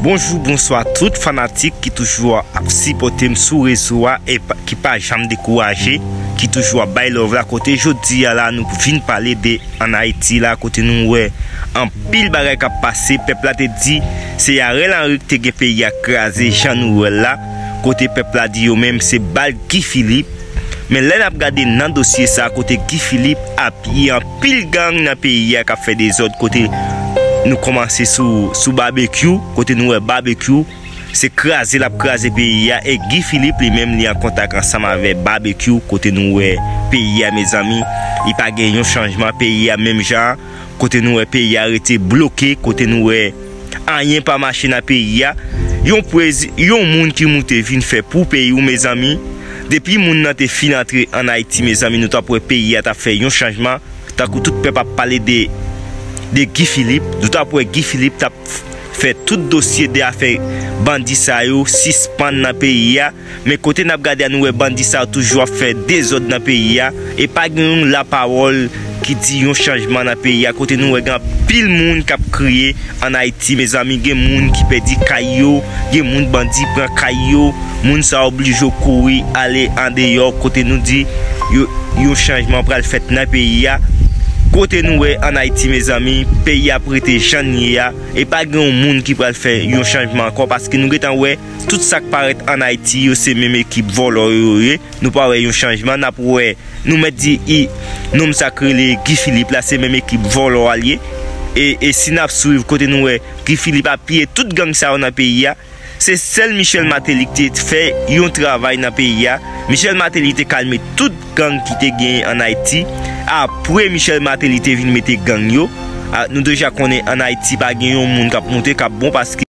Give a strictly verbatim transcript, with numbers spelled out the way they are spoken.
Bonjou, bonswa tout fanatik ki toujou ap sipòte m sou rezo a e pa- ki pa janm dekouraje, ki toujou ap bay love la. Kote jodi a la, nou vin pale de ann Ayiti la, kote nou wè anpil bagay k ap pase. Pèp la te di se Ariel Henry ki te gen peyi a kraze jan nou wè l la. Kote pèp la di yo menm se bal Guy Philippe. Men lè n ap gade nan dosye sa, kote Guy Philippe apiye anpil gang nan peyi a k ap fè dezòd, kote nou kòmanse sou, sou Babekyou, kote nou wè Babekyou se kraze l ap kraze peyi a, e Guy Philippe li menm li an kontak ansanm avè Babekyou, kote nou wè peyi a, mezanmi, li pa gen yon chanjman, peyi a menm jan, kote nou wè peyi a rete bloke, kote nou wè anyen pa mache nan peyi a. Yon prezi- yon moun ki moute vin fè pou peyi w, mezanmi. Depi moun nan te fin antre ann Ayiti, mezanmi, nou t ap wè peyi a t ap fè yon chanjman. Tankou tout pèp ap pale de, de Guy Philippe, nou t ap wè Guy Philippe t ap fè tout dosye de afè bandi sa yo sispann nan peyi a. Men kote n ap gade a, nou wè bandi sa yo toujou ap fè dezòd nan peyi a. E pa gen yon lapawòl ki di yon chanjman nan peyi a. Kote nou wè gen anpil moun k ap kriye ann Ayiti, mezanmi. Gen moun ki pèdi kay yo, gen moun bandi pran kay yo. Moun sa yo oblije kouri ale andeyò, kote nou di yo, yon chanjman pral fèt nan peyi a. Kote nou wè ann Ayiti, mezanmi, peyi a ap rete jan l ye a. E pa gen yon moun ki pral fè yon chanjman ankò, paske nou gentan wè tout sa k parèt ann Ayiti yo, se menm ekip vòlò yo ye. Nou pa wè yon chanjman. N ap wè, nou mèt di, i, nonm sa k rele Guy Philippe la, se menm ekip vòlò a l ye. E, e si n ap swiv kote nou wè Guy Philippe apiye tout gang sa yo nan peyi a, se sèl Michel Martelly ki te fè yon travay nan peyi a. Michel Martelly te kalme tout gang ki te genyen ann Ayiti. Apre Michel Martelly te vin mete gang yo, a, nou deja konnen ann Ayiti pa gen yon moun k ap moute, k ap bon, paske